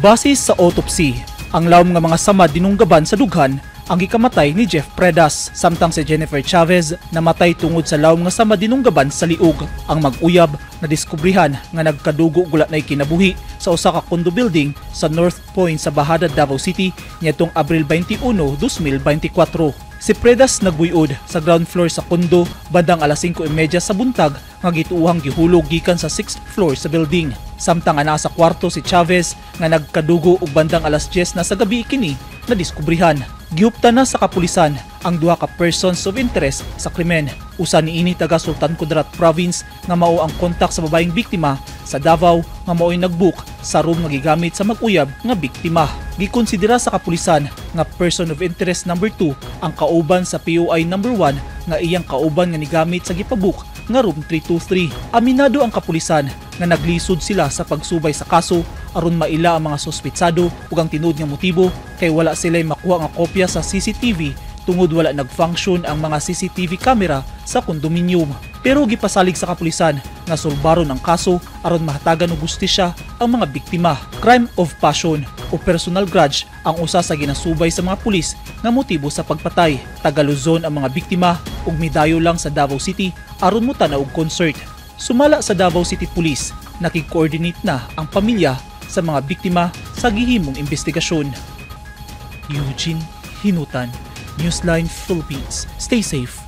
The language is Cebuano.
Base sa autopsy, ang lawom nga mga samad dinunggaban sa dughan ang gikamatay ni Jeff Predas, samtang si Jennifer Chavez namatay tungod sa lawom nga samad dinunggaban sa liog. Ang mag-uyab nadiskubrihan nga nagkadugo ug wala nay kinabuhi sa usa ka condo building sa North Point sa Bajada, Davao City niadtong Abril 21, 2024. Si Predas nagbuyod sa ground floor sa kondo bandang alas 5:30 sa buntag nga gituuhang gihulog gikan sa 6th floor sa building. Samtang anaa sa kwarto si Chavez nga nagkadugo og bandang alas 10 na sa gabi kini nadiskubrihan. Gihuptan na sa kapulisan ang duha ka persons of interest sa krimen. Usa niini taga Sultan Kudarat Province nga mao ang kontak sa babaeng biktima sa Davao nga mao'y nagbook sa room nga gigamit sa mag-uyab nga biktima. Gikonsidera sa kapulisan nga person of interest number 2 ang kauban sa POI number 1 nga iyang kauban nga nigamit sa gipabook nga room 323. Aminado ang kapulisan nga naglisod sila sa pagsubay sa kaso aron maila ang mga suspetsado ug ang tinuod nga motibo kay wala sila'y makuha nga kopya sa CCTV tungod wala nag-function ang mga CCTV camera sa kondominium. Pero gipasalig sa kapulisan nga sulbaron ang kaso aron mahatagan og hustisya ang mga biktima. Crime of passion o personal grudge ang usa sa ginasubay sa mga pulis nga motibo sa pagpatay. Taga Luzon ang mga biktima ug midayo lang sa Davao City aron mo-tan-aw og concert. Sumala sa Davao City Police, nakig-coordinate na ang pamilya sa mga biktima sa gihimong investigasyon. Eugene Hinutan, Newsline Philippines. Stay safe.